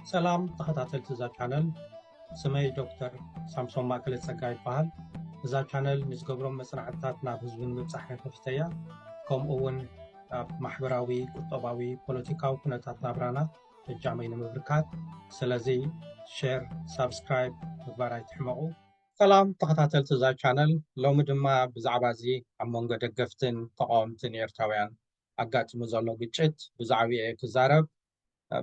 ሰላም ተኸታተልቲ እዛ ቻነል፣ ስመይ ዶክተር ሳምሶን ማእከለ ጸጋ ይበሃል። እዛ ቻነል ንዝገብሮም መጽናዕትታት ናብ ህዝቢ ንምብጻሕ ከፊተያ፣ ከምኡ እውን ኣብ ማሕበራዊ፣ ቁጠባዊ፣ ፖለቲካዊ ኩነታት ናብራና እጃመይ ንምብርካት። ስለዚ ሼር፣ ሳብስክራይብ ምግባር ኣይትሕመቑ። ሰላም ተኸታተልቲ እዛ ቻነል፣ ሎሚ ድማ ብዛዕባ እዚ ኣብ መንጎ ደገፍትን ተቃወምትን ኤርትራውያን ኣጋጢሙ ዘሎ ግጭት ብዛዕባኡ እየ ክዛረብ።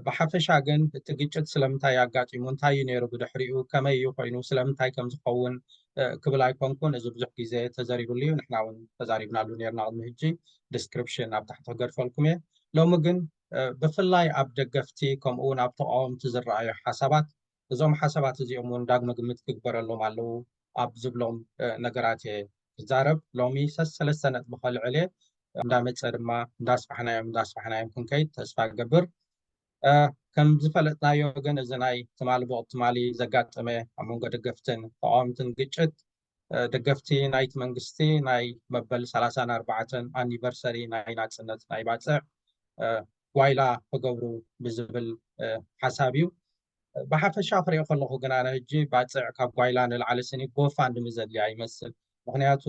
ብሓፈሻ ግን እቲ ግጭት ስለምንታይ ኣጋጢሙ፣ እንታይ እዩ ነይሩ ብድሕሪኡ፣ ከመይ እዩ ኮይኑ፣ ስለምንታይ ከም ዝኸውን፣ እ፣ ክብል ኣይኮንኩን። እዚ ብዙሕ ግዜ ተዘሪብሉ እዩ፣ ንሕና እውን ተዛሪብናሉ ነርና ቅድሚ ሕጂ፣ ዲስክሪፕሽን ኣብ ታሕቲ ክገድፈልኩም እየ። ሎሚ ግን፣ እ፣ ብፍላይ ኣብ ደገፍቲ ከምኡ እውን ኣብ ተቃወምቲ ዝረኣዩ ሓሳባት፣ እዞም ሓሳባት እዚኦም እውን ዳግመ ግምት ክግበረሎም ኣለዉ ኣብ ዝብሎም፣ እ፣ ነገራት እየ ክዛረብ። ሎሚ ሰስ-፣ ሰለስተ ነጥቢ ከልዕል እየ። እንዳመጸ ድማ እንዳስፋሕናዮም፣ እንዳስፋሕናዮም ክንከይድ ተስፋ እገብር። እ፣ ከም ዝፈለጥናዮ ግን እዚ ናይ ትማሊ ብቑ-፣ ትማሊ ዘጋጠመ ኣብ መንጎ ደገፍትን ተቃወምትን ግጭት፣ እ፣ ደገፍቲ ናይቲ መንግስቲ ናይ መበል ሰላሳን ኣርባዕተን ኣኒቨርሰሪ ናይ ናጽነት ናይ ባጽዕ፣ እ፣ ጓይላ ክገብሩ ብዝብል፣ እ፣ ሓሳብ እዩ። ብሓፈሻ ክሪኦ ከለኹ ግን ኣነ ሕጂ ባጽዕ ካብ ጓይላ ንላዕሊ ስኒ ጎፋንድሚ ዘድልያ ይመስል። ምኽንያቱ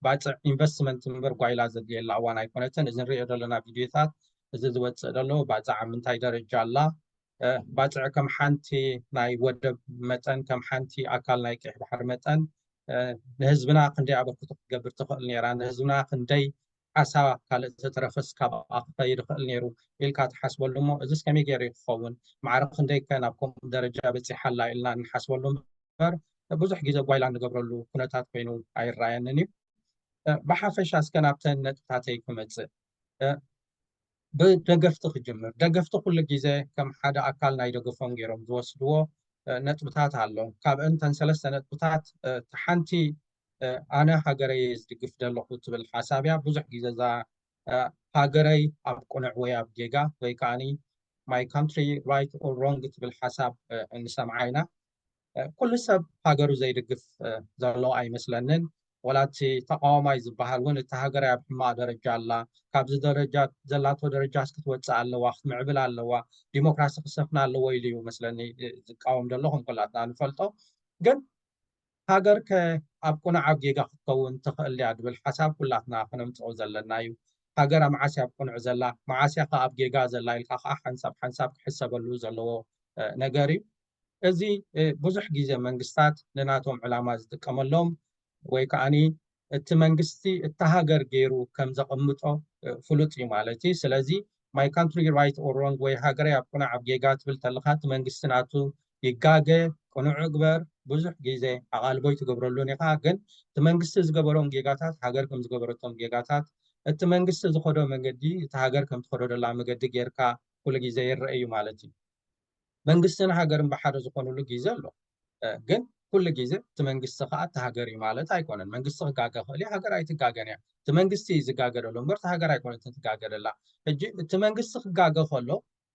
ባጽዕ ኢንቨስትመንት እምበር ጓይላ ዘድልየላ እዋን ኣይኮነትን። እዚ ንሪኦ ዘለና ቪድዮታት፣ እዚ ዝወጽእ ዘሎ ባጽዕ ኣብ ምንታይ ደረጃ ኣላ፣ እ፣ ባጽዕ ከም ሓንቲ ናይ ወደብ መጠን፣ ከም ሓንቲ ኣካል ናይ ቀይሕ ባሕሪ መጠን፣ እ፣ ንህዝብና ክንደይ ኣበርክቶ ክትገብር ትኽእል ነይራ፣ ንህዝብና ክንደይ ዓሳ ካልእ ተተረፈስ ካብኣ ክኸይድ ይኽእል ነይሩ ኢልካ ትሓስበሉ እሞ፣ እዚስ ከመይ ገይሩ እዩ ክኸውን? ማዕረ ክንደይ ከ ናብ ከምኡ ደረጃ በጺሓ ኣላ ኢልና እንሓስበሉ እምበር፣ ብዙሕ ግዜ ጓይላ እንገብረሉ ኩነታት ኮይኑ ኣይረኣየንን እዩ። እ፣ ብሓፈሻ እስከ ናብተን ነጥብታተይ ክመጽእ። እ፣ ብደገፍቲ ክጅምር። ደገፍቲ ኩሉ ግዜ ከም ሓደ ኣካል ናይ ደገፎም ገይሮም ዝወስድዎ፣ እ፣ ነጥብታት ኣሎ። ካብአን እተን ሰለስተ ነጥብታት፣ እ፣ እታ ሓንቲ፣ እ፣ ኣነ ሃገረይ እየ ዝድግፍ ዘለኹ ትብል ሓሳብ እያ። ብዙሕ ግዜ እዛ፣ እ፣ ሃገረይ ኣብ ቅኑዕ ወይ ኣብ ጌጋ ወይ ከዓኒ my country right or wrong ትብል ሓሳብ፣ እ፣ እንሰምዓ ኢና። እ፣ ኩሉ ሰብ ሃገሩ ዘይድግፍ፣ እ፣ ዘሎ ኣይመስለንን። ወላ እቲ ተቃዋማይ ዝበሃል እውን እታ ሃገር ኣብ ሕማቕ ደረጃ ኣላ፣ ካብዚ ደረጃ ዘላቶ ደረጃስ ክትወጽእ ኣለዋ፣ ክትምዕብል ኣለዋ፣ ዲሞክራሲ ክሰፍና ኣለዎ ኢሉ እዩ መስለኒ፣ እ፣ ዝቃወም ዘሎ ከም ኩላትና ንፈልጦ። ግን ሃገር ከ ኣብ ቅኑዕ ኣብ ጌጋ ክትከውን ትኽእል ድያ ዝብል ሓሳብ ኩላትና ክነምጽኦ ዘለና እዩ። ሃገር ኣብ መዓስ እያ ኣብ ቅኑዕ ዘላ፣ መዓስ እያ ከ ኣብ ጌጋ ዘላ ኢልካ ከኣ ሓንሳብ ሓንሳብ ክሕሰበሉ ዘለዎ፣ እ፣ ነገር እዩ። እዚ፣ እ፣ ብዙሕ ግዜ መንግስታት ንናቶም ዕላማ ዝጥቀመሎም ወይ ከዓኒ እቲ መንግስቲ እታ ሃገር ገይሩ ከም ዘቐምጦ፣ እ፣ ፍሉጥ እዩ ማለት እዩ። ስለዚ my country right or wrong ወይ ሃገረይ ኣብ ቅኑዕ ኣብ ጌጋ ትብል ተለኻ እቲ መንግስቲ ናቱ ይጋገ፣ ቅኑዕ እግበር፣ ብዙሕ ግዜ ኣቓልቦ ኣይትገብረሉን ኢኻ። ግን እቲ መንግስቲ ዝገበሮም ጌጋታት፣ ሃገር ከም ዝገበረቶም ጌጋታት፣ እቲ መንግስቲ ዝኸዶ መገዲ፣ እቲ ሃገር ከም ትኸዶ ደላ መገዲ ጌርካ ኩሉ ግዜ ይረአ እዩ ማለት እዩ። መንግስትን ሃገርን ብሓደ ዝኾኑሉ ግዜ ኣሎ። እ፣ ግን ኩሉ ግዜ እቲ መንግስቲ ከኣ እቲ ሃገር እዩ ማለት ኣይኮነን። መንግስቲ ክጋገ ክእል እዩ፣ ሃገር ኣይትጋገን እያ። እቲ መንግስቲ እዩ ዝጋገ ዘሎ እምበር፣ እቲ ሃገር ኣይኮነትን ትጋገ ዘላ። ሕጂ እቲ መንግስቲ ክጋገ ከሎ፣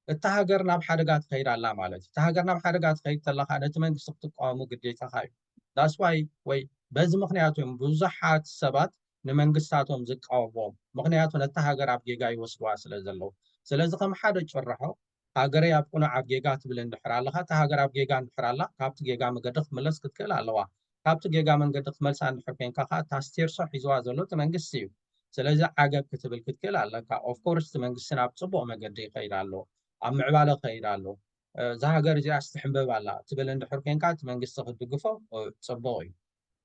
እታ ሃገር ናብ ሓደጋ ትኸይድ ኣላ ማለት እዩ። እታ ሃገር ናብ ሓደጋ ትኸይድ ተላ ከኣ፣ ነቲ መንግስቲ ክትቃወሙ ግዴታኻ እዩ። That's why ወይ በዚ ምኽንያት እዮም ብዙሓት ሰባት ንመንግስታቶም ዝቃወምዎም። ምኽንያቱ ነታ ሃገር ኣብ ጌጋ ይወስድዋ ስለ ዘለዉ። ስለዚ ከም ሓደ ጭርሖ፣ ሃገረይ ኣብ ቅኑዕ ኣብ ጌጋ ትብል እንድሕር ኣለኻ፣ እታ ሃገር ኣብ ጌጋ እንድሕር ኣላ፣ ካብቲ ጌጋ መገዲ ክትምለስ ክትክእል ኣለዋ። ካብቲ ጌጋ መንገዲ ክትመልሳ እንድሕር ኮንካ ከኣ፣ እታ ስቴርሶ ሒዝዋ ዘሎ እቲ መንግስቲ እዩ። ስለዚ ዓገብ ክትብል ክትክእል ኣለካ። Of course እቲ መንግስቲ ናብ ጽቡቕ መገዲ ይኸይድ ኣሎ፣ ኣብ ምዕባለ ይኸይድ ኣሎ። እ፣ እዛ ሃገር እዚኣስ ትሕንበብ ኣላ ትብል እንድሕር ኮንካ፣ እቲ መንግስቲ ክትድግፎ፣ እ፣ ጽቡቕ እዩ።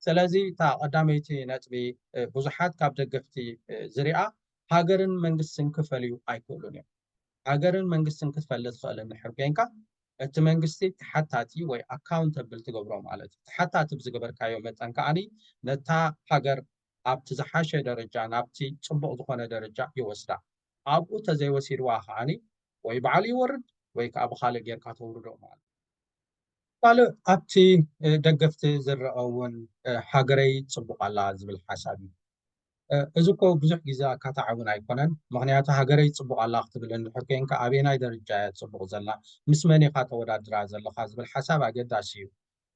ስለዚ እታ ቀዳመይቲ ነጥቢ፣ እ፣ ብዙሓት ካብ ደገፍቲ፣ እ፣ ዝሪኣ፣ ሃገርን መንግስትን ክፈልዩ ኣይክእሉን እዮም። ሃገርን መንግስትን ክትፈልጥ ትኽእል እንድሕር ኮንካ፣ እቲ መንግስቲ ተሓታቲ ወይ ኣካውንተብል ትገብሮ ማለት እዩ። ተሓታቲ ብዝገበርካዮ መጠን ከዓኒ ነታ ሃገር ኣብቲ ዝሓሸ ደረጃ፣ ናብቲ ጽቡቕ ዝኾነ ደረጃ ይወስዳ። ኣብኡ ተዘይወሲድዋ ከዓኒ ወይ ባዕሉ ይወርድ ወይ ከዓ ብኻልእ ጌርካ ተውርዶ ማለት እዩ። ካልእ ኣብቲ፣ እ፣ ደገፍቲ ዝረአ እውን፣ እ፣ ሃገረይ ጽቡቕ ኣላ ዝብል ሓሳብ እዩ። እ፣ እዚ እኮ ብዙሕ ግዜ ኣካታዒ እውን ኣይኮነን። ምኽንያቱ ሃገረይ ጽቡቕ ኣላ ክትብል እንድሕር ኮንካ ኣበየናይ ደረጃ እያ ጽቡቕ ዘላ፣ ምስ መን ኢኻ ተወዳድራ ዘለኻ ዝብል ሓሳብ ኣገዳሲ እዩ።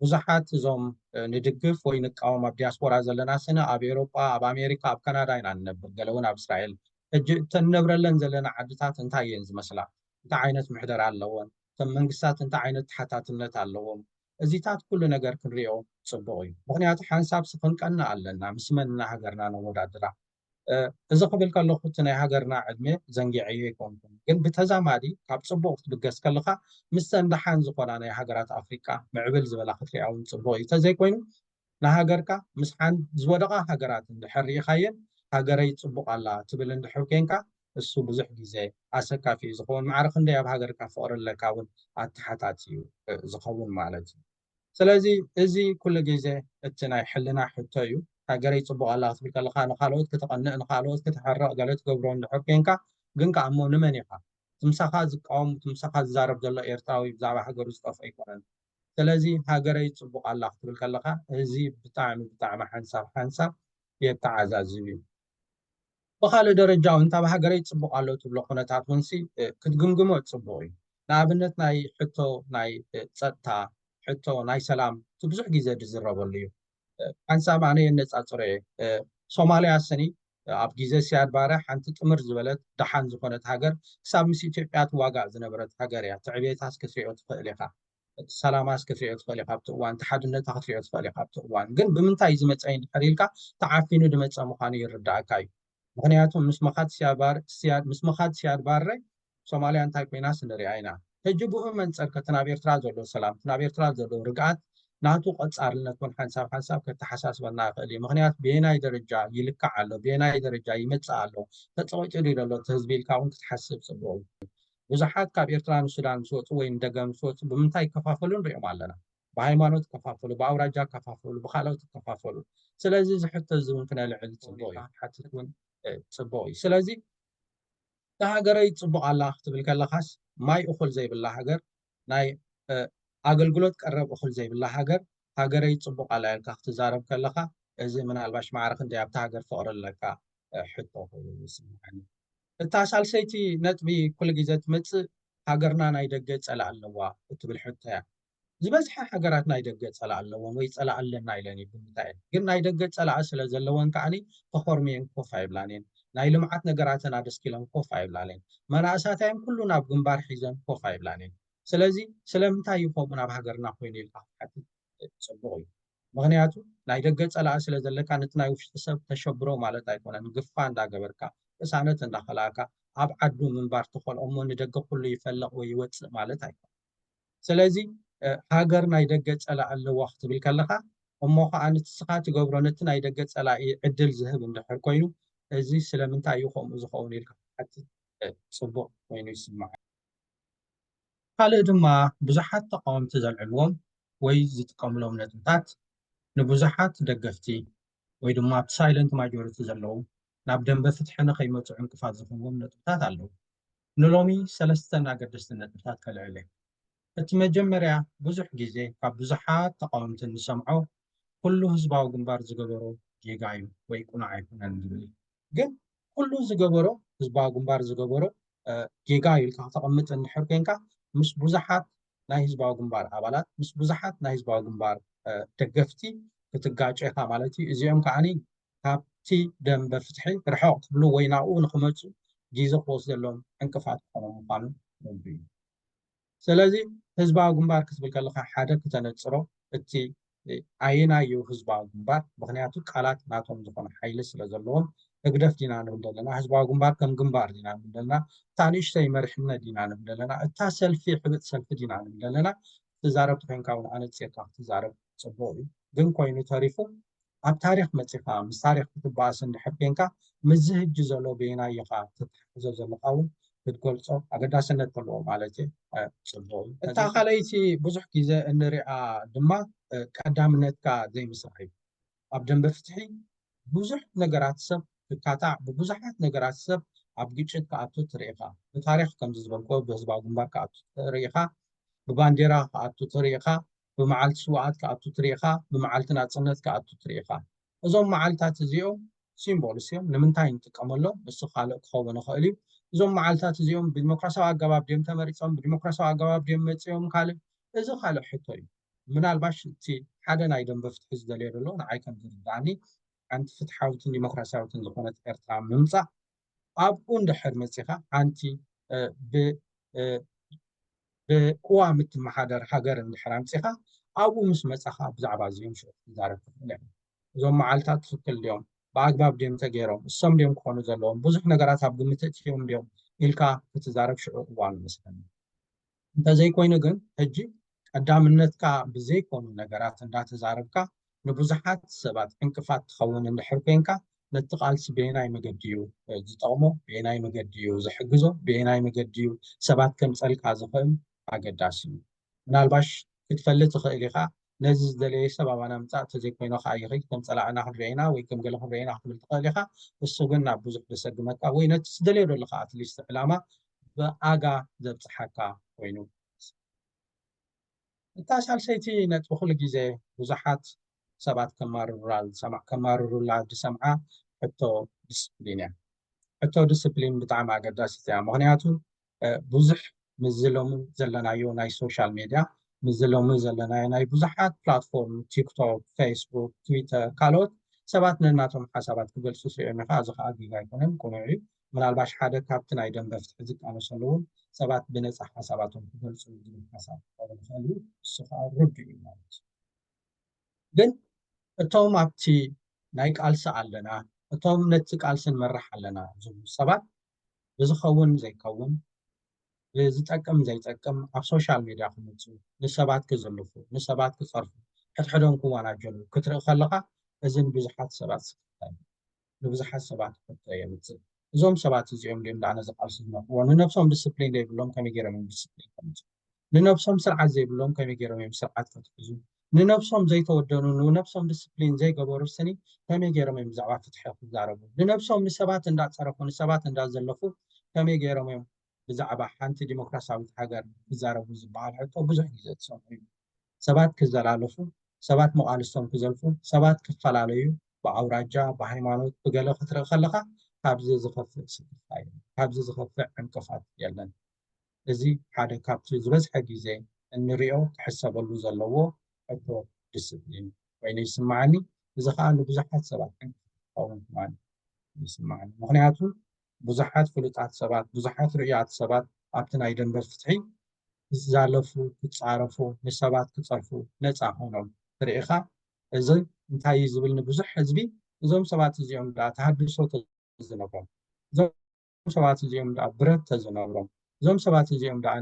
ብዙሓት እዞም፣ እ፣ ንድግፍ ወይ ንቃወም ኣብ ዲያስፖራ ዘለና ስነ ኣብ ኤውሮጳ፣ ኣብ ኣሜሪካ፣ ኣብ ካናዳ ኢና ንነብር፣ ገለ እውን ኣብ እስራኤል። ሕጂ እተን ንነብረለን ዘለና ዓድታት እንታይ እየን ዝመስላ? እንታይ ዓይነት ምሕደራ ኣለወን? እቶም መንግስታት እንታይ ዓይነት ተሓታትነት ኣለዎም? እዚታት ኩሉ ነገር ክንሪኦ ጽቡቕ እዩ። ምኽንያቱ ሓንሳብ ክንቀንእ ኣለና፣ ምስ መን እና ሃገርና ነወዳድራ? እዚ ክብል ከለኹ እቲ ናይ ሃገርና ዕድመ ዘንጊዐዮ ኣይኮንኩን፣ ግን ብተዛማዲ ካብ ጽቡቕ ክትብገስ ከለኻ ምስ ደሓን ዝኾና ናይ ሃገራት ኣፍሪቃ ምዕብል ዝበላ ክትሪኣ እውን ጽቡቕ እዩ። እንተዘይኮይኑ ንሃገርካ ምስ ሓን ዝወደቓ ሃገራት እንድሕር ርኢኻየን ሃገረይ ጽቡቕ ኣላ ትብል እንድሕር ኮንካ እሱ ብዙሕ ግዜ ኣሰካፊ እዩ ዝኸውን። ማዕረ ክንደይ ኣብ ሃገርካ ፍቕሪ ኣለካ እውን ኣተሓታት እዩ ዝኸውን ማለት እዩ። ስለዚ እዚ ኩሉ ግዜ እቲ ናይ ሕልና ሕቶ እዩ። ሃገረይ ጽቡቕ ኣላ ክትብል ከለኻ ንኻልኦት ክተቐንእ፣ ንኻልኦት ክተሕርቕ ገለ ትገብሮ እንድሕር ኮንካ ግን ከኣ እሞ ንመን ኢኻ? ትምሳኻ ዝቃወም ትምሳኻ ዝዛረብ ዘሎ ኤርትራዊ ብዛዕባ ሃገሩ ዝጠፍኦ ኣይኮነን። ስለዚ ሃገረይ ጽቡቕ ኣላ ክትብል ከለኻ እዚ ብጣዕሚ ብጣዕሚ ሓንሳብ ሓንሳብ የተዓዛዝብ እዩ። ብኻልእ ደረጃ እውን እንታብ ሃገረይ ጽቡቕ ኣሎ ትብሎ ኩነታት ውንሲ ክትግምግሞ ጽቡቕ እዩ። ንኣብነት ናይ ሕቶ ናይ ጸጥታ ሕቶ ናይ ሰላም እቲ ብዙሕ ግዜ ዝዝረበሉ እዩ። ሓንሳብ ኣነ የነጻጽሮ እየ። ሶማልያ ስኒ ኣብ ግዜ ስያድ ባረ ሓንቲ ጥምር ዝበለት ደሓን ዝኾነት ሃገር ክሳብ ምስ ኢትዮጵያ ትዋጋእ ዝነበረት ሃገር እያ። ትዕቤታስ ክትሪኦ ትኽእል ኢኻ። እቲ ሰላማስ ክትሪኦ ትኽእል ኢኻ ኣብቲ እዋን፣ እቲ ሓድነታ ክትሪኦ ትኽእል ኢኻ ኣብቲ እዋን። ግን ብምንታይ እዩ ዝመጸ እንድሕር ኢልካ ተዓፊኑ ዝመጸ ምዃኑ ይርዳእካ እዩ። ምኽንያቱ ምስ መኻት ስያድ ባር- ስያድ- ምስ መኻት ስያድ ባረ ሶማልያ እንታይ ኮይናስ ንሪኣ ኢና። ሕጂ ብኡ መንጸር ከቲ ናብ ኤርትራ ዘሎ ሰላም፣ እቲ ናብ ኤርትራ ዘሎ ርግኣት ናቱ ቀጻልነት እውን ሓንሳብ ሓንሳብ ከተሓሳስበና ይኽእል እዩ። ምኽንያቱ ብየናይ ደረጃ ይልካዕ ኣሎ፣ ብየናይ ደረጃ ይመጽእ ኣሎ፣ ተጸቒጡ ድዩ ዘሎ እቲ ህዝቢ ኢልካ እውን ክትሓስብ ጽቡቕ እዩ። ብዙሓት ካብ ኤርትራ ንሱዳን ምስ ወጹ ወይ ንደገም ምስ ወጹ ብምንታይ ይከፋፈሉ ንሪኦም ኣለና። ብሃይማኖት ይከፋፈሉ፣ ብኣውራጃ ይከፋፈሉ፣ ብካልኦት ይከፋፈሉ። ስለዚ እዚ ሕቶ እዚ እውን ክነልዕል ጽቡቕ እዩ። ሓትት እውን ጽቡቕ እዩ። ስለዚ እታ ሃገረይ ጽቡቕ ኣላ ክትብል ከለኻስ ማይ እኹል ዘይብላ ሃገር፣ ናይ ኣገልግሎት ቀረብ እኹል ዘይብላ ሃገር ሃገረይ ጽቡቕ ኣላ ኢልካ ክትዛረብ ከለኻ እዚ ምናልባሽ ማዕረ ክንደይ ኣብታ ሃገር ፍቕሪ ኣለካ ሕቶ ኮይኑ ይስምዓኒ። እታ ሳልሰይቲ ነጥቢ ኩሉ ግዜ ትመጽእ ሃገርና ናይ ደገ ጸላእ ኣለዋ እትብል ሕቶ እያ። ዝበዝሐ ሃገራት ናይ ደገ ጸላእ ኣለወን ወይ ጸላእ ኣለና ኢለን ይግምታ እየን። ግን ናይ ደገ ጸላእ ስለ ዘለወን ከዓኒ ተኾርምየን ኮፍ ኣይብላን እየን። ናይ ልምዓት ነገራተን ኣደስኪለን ኮፍ ኣይብላን እየን። መናእሳታየን ኩሉ ናብ ግንባር ሒዘን ኮፍ ኣይብላን እየን። ስለዚ ስለምንታይ እዩ ከምኡ ናብ ሃገርና ኮይኑ ኢልካ ክትሓትት ጽቡቕ እዩ። ምኽንያቱ ናይ ደገ ጸላኢ ስለ ዘለካ ነቲ ናይ ውሽጢ ሰብ ተሸብሮ ማለት ኣይኮነን። ግፋ እንዳገበርካ ቅሳነት እንዳኸላእካ ኣብ ዓዱ ምንባር ትኸልኦ እሞ ንደገ ኩሉ ይፈለቕ ወይ ይወጽእ ማለት ኣይኮነን። ስለዚ ሃገር ናይ ደገ ጸላኢ ኣለዋ ክትብል ከለኻ እሞ ከዓ ንስኻ ትገብሮ ነቲ ናይ ደገ ጸላኢ ዕድል ዝህብ እንድሕር ኮይኑ እዚ ስለምንታይ እዩ ከምኡ ዝኸውን ኢልካ ክትሓትት ጽቡቕ ኮይኑ ይስምዓኒ። ካልእ ድማ ብዙሓት ተቓወምቲ ዘልዕልዎም ወይ ዝጥቀምሎም ነጥብታት ንብዙሓት ደገፍቲ ወይ ድማ ኣብቲ ሳይለንት ማጆሪቲ ዘለዉ ናብ ደንበ ፍትሒ ንኸይመፁ ዕንቅፋት ዝኾንዎም ነጥብታት ኣለዉ። ንሎሚ ሰለስተን ኣገደስቲ ነጥብታት ከልዕል እየ። እቲ መጀመርያ ብዙሕ ግዜ ካብ ብዙሓት ተቓወምቲ እንሰምዖ ኩሉ ህዝባዊ ግንባር ዝገበሮ ጌጋ እዩ ወይ ቁኑዕ ኣይኮነን ዝብል እዩ። ግን ኩሉ ዝገበሮ ህዝባዊ ግንባር ዝገበሮ ጌጋ ኢልካ ከተቐምጥ እንድሕር ኮንካ ምስ ብዙሓት ናይ ህዝባዊ ግንባር ኣባላት ምስ ብዙሓት ናይ ህዝባዊ ግንባር ደገፍቲ ክትጋጨ ኢኻ ማለት እዩ። እዚኦም ከዓኒ ካብቲ ደንበ ፍትሒ ርሕቕ ክብሉ ወይ ናብኡ ንክመፁ ግዜ ክወስደሎም ዕንቅፋት ክኾኖም ምዃኑ ርዱ እዩ። ስለዚ ህዝባዊ ግንባር ክትብል ከለካ ሓደ ክተነፅሮ እቲ ኣየናይ እዩ ህዝባዊ ግንባር? ምክንያቱ ቃላት ናቶም ዝኾነ ሓይሊ ስለ ዘለዎም ህግደፍ ዲና ንብል ዘለና፣ ህዝባዊ ግንባር ከም ግንባር ዲና ንብል ዘለና፣ እታ ንእሽተይ መሪሕነት ዲና ንብል ዘለና፣ እታ ሰልፊ ሕብጥ ሰልፊ ዲና ንብል ዘለና። ትዛረብ ተኮይንካ እውን ኣነፂርካ ክትዛረብ ፅቡቅ እዩ። ግን ኮይኑ ተሪፉ ኣብ ታሪክ መፂካ ምስ ታሪክ ክትበኣስ እንድሕር ኮንካ ምስዚ ህጂ ዘሎ በየናይ ኢኻ ተተሓሕዞ ዘለካ እውን ክትገልጾ ኣገዳስነት ኣለዎ ማለት እዩ። ጽቡቅ እዩ። እታ ካልኣይቲ ብዙሕ ግዜ እንሪኣ ድማ ቀዳምነትካ ዘይምስራሕ እዩ። ኣብ ደንበ ፍትሒ ብዙሕ ነገራት ሰብ ክካታዕ ብብዙሓት ነገራት ሰብ ኣብ ግጭት ክኣቱ ትርኢኻ። ብታሪክ ከምዚ ዝበልኮ ብህዝባዊ ግንባር ክኣቱ ትርኢኻ፣ ብባንዴራ ክኣቱ ትርኢኻ፣ ብመዓልቲ ስውኣት ክኣቱ ትርኢኻ፣ ብመዓልቲ ናጽነት ክኣቱ ትርኢኻ። እዞም መዓልታት እዚኦም ሲምቦልስ እዮም። ንምንታይ ንጥቀመሎም? እሱ ካልእ ክኸውን ይኽእል እዩ። እዞም መዓልታት እዚኦም ብዲሞክራሲያዊ ኣገባብ ድዮም ተመሪጾም? ብዲሞክራሲያዊ ኣገባብ ድዮም መጺኦም? ካልእ፣ እዚ ካልእ ሕቶ እዩ። ምናልባሽ እቲ ሓደ ናይ ደንበ ፍትሒ ዝደልዮ ዘሎ ንዓይ ከም ዝርድኣኒ ሓንቲ ፍትሓዊትን ዲሞክራሲያዊትን ዝኾነት ኤርትራ ምምጻእ ኣብኡ እንድሕር መጺኻ ሓንቲ ብ ብቅዋም እትመሓደር ሃገር እንድሕር ኣምፂኻ ኣብኡ ምስ መፃኻ ብዛዕባ እዚኦም ሽዑ ክትዛረብ ትኽእል ኢኻ። እዞም መዓልታት ትኽክል ድዮም? ብኣግባብ ድዮም ተገይሮም? እሶም ድዮም ክኾኑ ዘለዎም? ብዙሕ ነገራት ኣብ ግምት እትዮም ድዮም ኢልካ ክትዛረብ ሽዑ እዋኑ መስለኒ። እንተዘይኮይኑ ግን ሕጂ ቀዳምነትካ ብዘይኮኑ ነገራት እንዳተዛረብካ ንብዙሓት ሰባት ዕንቅፋት ትኸውን እንድሕር ኮንካ ነቲ ቃልሲ በየናይ መገዲ እዩ ዝጠቕሞ፣ በየናይ መገዲ እዩ ዝሕግዞ፣ በየናይ መገዲ እዩ ሰባት ከምፀልካ ዝኽእል ኣገዳሲ እዩ። ምናልባሽ ክትፈልጥ ትኽእል ኢኻ ነዚ ዝደለየ ሰብ ኣባና ምፃእ ተዘይኮይኖ ከዓ ይኽእል ከም ፀላዕና ክንረኢና ወይ ከም ገለ ክንረኢና ክትብል ትኽእል ኢኻ። እሱ ግን ናብ ብዙሕ ደሰግመካ ወይ ነቲ ዝደለዮ ዘለካ ኣትሊስት ዕላማ ብኣጋ ዘብፅሓካ ኮይኑ እታ ሳልሰይቲ ነጥቢ ኩሉ ግዜ ብዙሓት ሰባት ከማርሩላ ዝሰማ- ከማርሩላ ዝሰምዓ ሕቶ ዲስፕሊን እያ። ሕቶ ዲስፕሊን ብጣዕሚ ኣገዳሲት እያ። ምክንያቱ ብዙሕ ምስዚ ሎሚ ዘለናዮ ናይ ሶሻል ሜድያ ምስዚ ሎሚ ዘለናዮ ናይ ብዙሓት ፕላትፎርም ቲክቶክ፣ ፌስቡክ፣ ትዊተር ካልኦት ሰባት ነናቶም ሓሳባት ክገልፁ ስሪኦም ኢኻ። እዚ ከዓ ጌጋ ኣይኮነን፣ ቅኑዕ እዩ። ምናልባሽ ሓደ ካብቲ ናይ ደንበ ፍትሒ ዝቃለሰሉ እውን ሰባት ብነፃ ሓሳባቶም ክገልፁ ዝብል ሓሳብ ክኸውን ይኽእል እዩ። እሱ ከዓ ርዱእ እዩ ማለት እዩ። ግን እቶም ኣብቲ ናይ ቃልሲ ኣለና፣ እቶም ነቲ ቃልሲ ንመርሕ ኣለና ዝብሉ ሰባት ብዝኸውን ዘይከውን ብዝጠቅም ዘይጠቅም ኣብ ሶሻል ሜድያ ክመፁ ንሰባት ክዝልፉ ንሰባት ክፀርፉ ሕድሕዶም ክወናጀሉ ክትርኢ ከለካ እዚ ንብዙሓት ሰባት ስክፍታ እዩ። ንብዙሓት ሰባት ሕቶ የምፅእ። እዞም ሰባት እዚኦም ድዮም ደኣ ነዚ ቃልሲ ዝመርሕዎ? ንነብሶም ዲስፕሊን ዘይብሎም ከመይ ገይሮም እዮም ዲስፕሊን ከምፅኡ? ንነብሶም ስርዓት ዘይብሎም ከመይ ገይሮም እዮም ስርዓት ከትሕዙ? ንነብሶም ዘይተወደኑ ንነብሶም ዲስፕሊን ዘይገበሩ ስኒ ከመይ ገይሮም እዮም ብዛዕባ ፍትሒ ክዛረቡ? ንነብሶም ንሰባት እንዳፀረፉ ንሰባት እንዳዘለፉ ከመይ ገይሮም እዮም ብዛዕባ ሓንቲ ዲሞክራሲያዊት ሃገር ክዛረቡ ዝበሃል ሕቶ ብዙሕ ግዜ ትሰምዑ እዩ። ሰባት ክዘላለፉ፣ ሰባት መቓልስቶም ክዘልፉ፣ ሰባት ክፈላለዩ ብኣውራጃ፣ ብሃይማኖት፣ ብገለ ክትርኢ ከለኻ ካብዚ ዝኸፍእ ስክፍታ የለን፣ ካብዚ ዝኸፍእ ዕንቅፋት የለን። እዚ ሓደ ካብቲ ዝበዝሐ ግዜ እንሪኦ ክሕሰበሉ ዘለዎ ሕቶ ዲስፕሊን ኮይኑ ይስምዓኒ። እዚ ከዓ ንብዙሓት ሰባት ዕንቅፋት ክኸውን ምዃኑ ይስምዓኒ። ምክንያቱ ብዙሓት ፍሉጣት ሰባት፣ ብዙሓት ርኡያት ሰባት ኣብቲ ናይ ደንበ ፍትሒ ክዛለፉ፣ ክፃረፉ፣ ንሰባት ክፀርፉ ነፃ ኮይኖም ትርኢኻ። እዚ እንታይ እዩ ዝብል ንብዙሕ ህዝቢ እዞም ሰባት እዚኦም ደኣ ተሃድሶ ተዝነብሮም እዞም ሰባት እዚኦም ደኣ ብረት ተዝነብሮም እዞም ሰባት እዚኦም ደኣ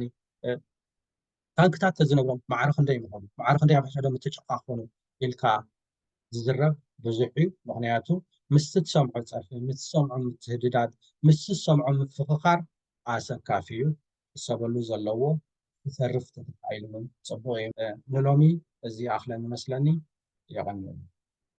ታንክታት ተዝነብሮም ማዕረ ክንደይ ምኾኑ ማዕረ ክንደይ ኣብ ሕድሕዶም ምትጭቃ ክኾኑ ኢልካ ዝዝረብ ብዙሕ እዩ። ምክንያቱ ምስቲ ትሰምዖ ፀርፊ፣ ምስ ትሰምዖ ምትህድዳድ፣ ምስ ትሰምዖ ምፍኽኻር ኣሰካፊ እዩ። ክሰበሉ ዘለዎ ክተርፍ ተተኻኢሉ እውን ፅቡቕ እዩ። ንሎሚ እዚ ይኣኽለኒ መስለኒ። የቐንየሉ።